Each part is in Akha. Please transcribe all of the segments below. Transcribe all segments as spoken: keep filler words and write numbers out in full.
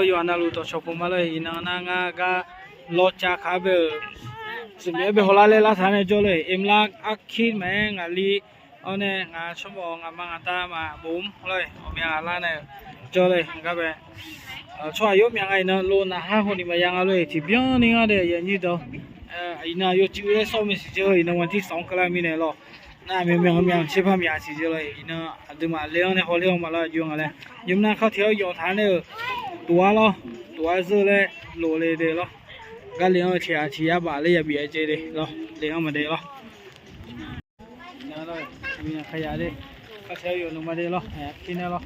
Yawqha navluf dawqcawq puq ma lor-eq. Iqnan nar ngar gar lawcav kaq bae-euq, zmqmyav bae hawlar laer lartaq nae jawr lor-eq. Emlar arkir maqaer ngaqli-awr nae ngaq tsawrmawf ngaqma ngaqda maqbof mr lor-eq. Ghawqmya ghaq lar nae jawr lor-eq. Ngar bae tsawrhaq yawr myaq nga. Iqnan lo naqhar hawni maqya nga lor-eq. Tiqbyan ni ngar dae yanyir dawq iqnan yawcuiv laer sawr mae siq jir-eu iqnan วันที่สอง keuvlar mirnae lawr. Nar myaq myaq-eu myaq tserpar myaq siq jir lor-eq. Iqnan aqduimaf le-anr nae hawler-awr maqlar jawr nga laer. Nymr nar khartiq-awr yawf taq nae-euq tof-ar lawr, tof-ar zeur laer lof le de lawr. Gar le-anr tiq ghaq tiq yar baf laer yabif-aer jeq de lawr, le-anr maqde lawr. Khartiq-awr yawf nmr ma de lawr, aqyar kir nae lawr.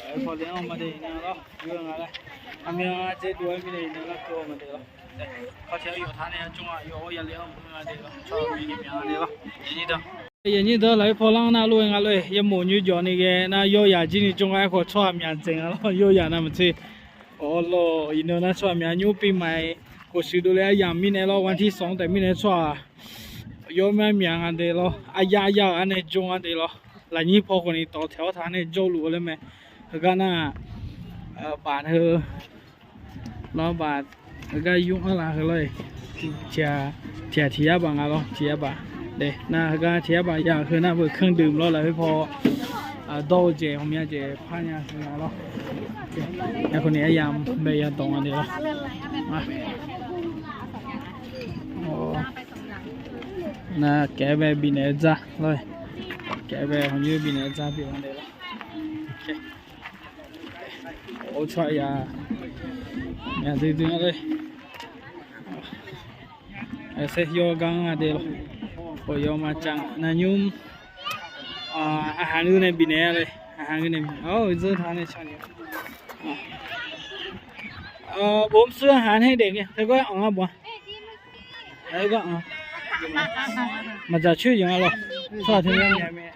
Aqyawf paw le-anr ma de iqnan lawr, yawr nga laer. Aqmyan-a jeq dov-aer mirnae iqnan lar keuv-awr ma de lawr. Khartiq-awr yawf taq nae jawr-a, yawf-awr yale-anr ma de lawr, tsawrhaq myaq ni myaq nga de lawr. Yanyir dawq lafkhoer paw lar-anr nar lof-aer nga lor-eq. Yamoq nymr jawq ni ghae nar yawr yaq jir ni jawr nga. Aerkhawf tsawrhaq myaq dzaeq nga lawr, yawr yaq navmaqtser. Awr lawr, iqnan nar tsawrhaq myaq nymr pi maqaer, khof shuif dovle aryamq mirnae lawr, วันที่สอง taef mirnae tsawrhaq yawr myaq myaq nga de lawr, arya arya-euq arnae jawr nga de lawr. Lafnyir paw khawf ni tawf taeq-awr taq nae jawrluf-eu laer mae. Heugar nar-aq, baf heu lawr, baf heugar yur-anr laf heu lawr-eq. Tiq ghaq tiq yar baf nga lawr, tiq yar baf. Nar heugar tiq yar baf ya heu nar beu เครื่องดื่ม lawr lafkhoer paw dawr-eu jeq ghawqmya jeq par nya nga lawr. Aerkhawf ni aryamq bae yadawq nga de lawr. Nar kaef-aer bae bifnaeq-eu dzar lawr-eq. Kaef-aer bae hawnyir bifnaeq-eu dzar pyeuf nga de lawr. Or tsawrhaq yaq myaq duidui-anr lor. Aqsaer yawr gar-anr nga de lawr. Khawf yawr ma cav nav nymr. Aqhaq ngeur nae bifnaeq-a le. Aqhaq ngeur nae bifnaeq-a zeur taq nae ca ni. ผมซื้ออาหารให้เด็กเนี่ย เธอก็เอามาบ่ Maqdzaq coer jeq nga lawr. Tsawrhaq teu myav myav mae.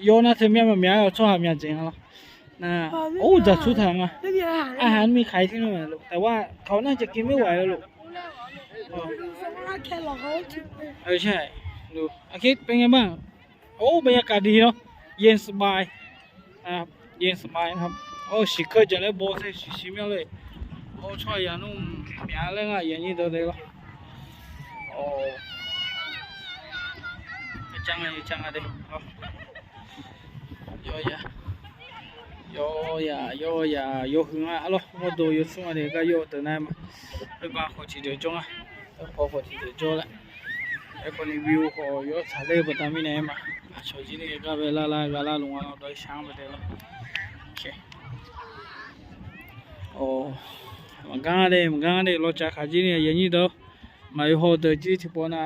Yawr nar teu myav myav-aer tsawrhaq myaq dzaeq nga lawr. Nar or dzaq coer taq nga. อาหารมีขายที่นี่ไหมลูก แต่ว่าเขาน่าจะกินไม่ไหวแล้วลูก โอเค เป็นไงบ้าง โอ้ บรรยากาศดีเนาะ เย็นสบายนะครับ เย็นสบายนะครับ โอ้ shiq keuv jaq laer baw saer shiq shiq myav le. Or tsawrhaq yaq nmr myaq laer nga yanyir dawq de lawr. Or, yawcan nga, yawcan nga de. Yawr yaq, yawr yaq, yawr yaq, yawhuiq nga arlawr. Mawrdo yawsmr nga de gar yawr-eu deuq nar ma. Khoergar khawf tiqdeuq jawr nga. Khoer khawf tiqdeuq jawr laer. Aerkhawf ni view khawf yawr tsaqler-eu baqda mirnae ma. Aqcawq jir ni gar bae lar lar gar lar luf nga lawr, dawr-ir shar-anr baqda lawr. Maqgar de, maqgar de, lawcav kaq jir ni yanyir dawq. Maqyawf haw deuq jir tiqpov na,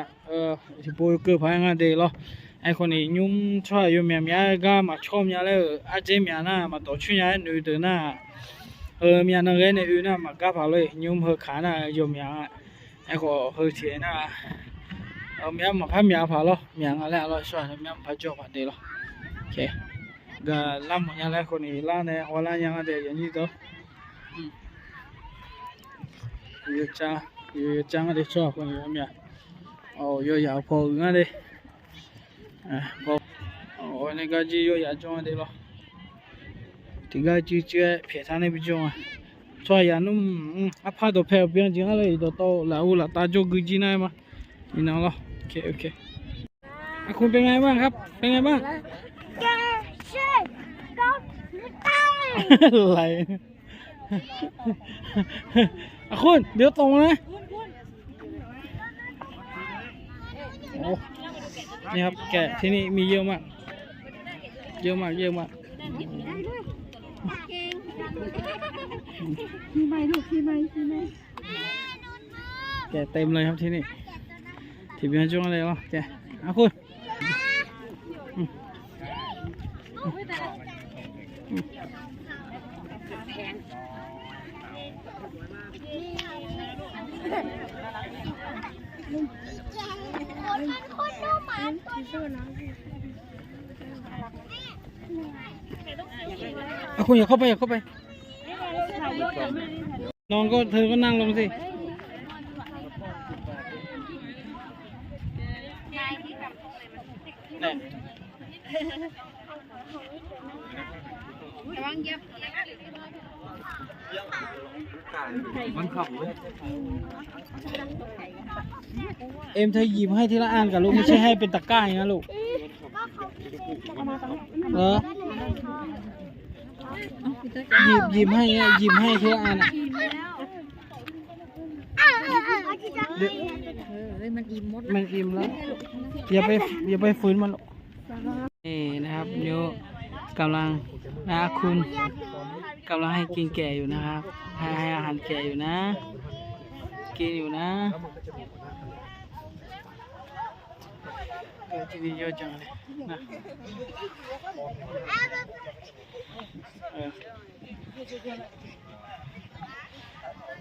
tiqpov keuv paq-aer nga de lawr. Aerkhawf ni nymr tsawrhaq yawmyaq myaq-aer gar maqcawr myav laer-euq ardzaer myaq nar maqdawq coer nya-aer noeq deuq nar, heu myavnan ghae nae oe nar maqgar paq lor-eq. Nymr heu kaq nar yawmyaq-a. Aerkhawf heu tiq nar, myaq maqpar myaq paq lawr, myaq nga laer arlawr, tsawrhaq myaq maqpar jawr paq de lawr. Gaq lar mawf nya laer khawf ni lar nae hawlar nya nga de yanyir dawq. Yawcan nga de tsawrhaq khawf ni yawmyaq. Yawzaq paw uiq ngar de. Awq, nae gar jir yawzaq jawr nga de lawr. Tiqgar cuiv cuiv-aer pyaeq tar nae bijawr nga. Tsawrhaq yaq nmr, arpar dawqpae-euq byan jeq ngar le, iqdawqtawv laf uv laftav jawrgui jir nar-aer ma. Iqnan lawr. Aqkun เป็นไงบ้างครับ เป็นไงบ้าง Aqkun เดี๋ยวตกนะ นี่ครับ แกะที่นี่มีเยอะมาก เยอะมาก เยอะมาก มีไหมลูก มีไหม มีไหม แกะเต็มเลยครับที่นี่ Tiqbyan jawr nga le lawr. Aqkun. Aqkun อย่าเข้าไป อย่าเข้าไป น้องก็ เธอก็นั่งลงสิ Nae. ระวังเหยียบ เอ็มเธอหยิบให้ทีละอันก่อนลูก ไม่ใช่ให้เป็นตะกร้าอย่างนั้นลูก เหรอ หยิบ หยิบให้เนี่ย หยิบให้ทีละอันอะ มันอิ่มแล้ว อย่าไป อย่าไปฝืนมันลูก นี่นะครับ โยกำลังนะ คุณกำลังให้กินแกะอยู่นะครับ ให้ ให้อาหารแกะอยู่นะ กินอยู่นะ เออ ที่นี่เยอะจังเลยนะ เออ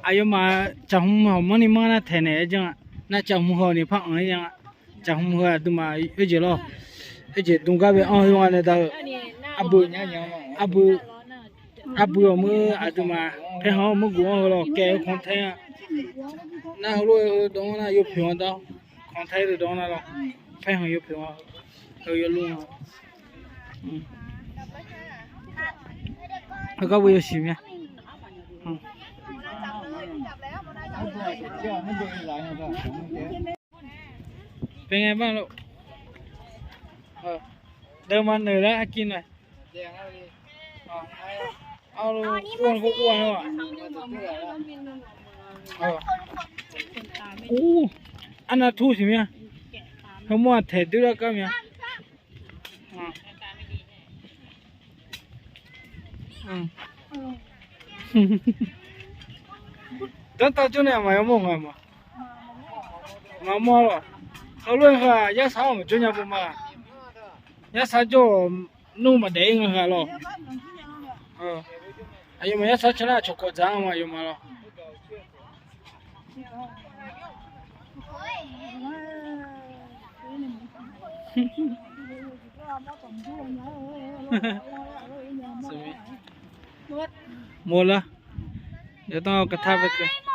Aqyawfmaf caqhmq hawq manrni manr nar taeq naeq-aer janr-a. Nar caqhmq hawq ni par anq-aer nya-a. Caqhmq heu aqduimaf oerjeq lawr, oerjeq dm gar bae anr-eu nga nae da-eu. Arbui, arbui, arbui awq meur aqduimaf paerkhanq-anr murguf anr-eu lawr kaev-eu khanqtae-a. Nar heulof-aer heu dawv-anr nar yawpoeq-anr dar, khanqtae-eu dawv-anr nar lawr, paerkhanq yawpoeq-anr heu yawluf-anr. Heugar bu yawshuif mya. เป็นไงบ้างลูก เออ เดินมาเหนื่อยแล้ว ให้กินหน่อย เอาลูก อ้วนก็อ้วนแล้วอะ เออ อู้ อันนั้นทู่สิเมีย Heu mawr-aq taeq doer lar gar mya. Danrtav jawr nae maqya mawr nga ma. Ngaq mawr lawq. Heulof-aer heu-aq yarsar-anr maqjawr nya beu ma. Yarsar jawr-awq, nmr maqdaef-ir nga heu-aq lawq. Aqyawfmaf yarsar can nar cawqkawv dzaq-anr ma aqyawfmaf lawq. Mawr lar. Yawtanr-eu กระทะ bae keuv.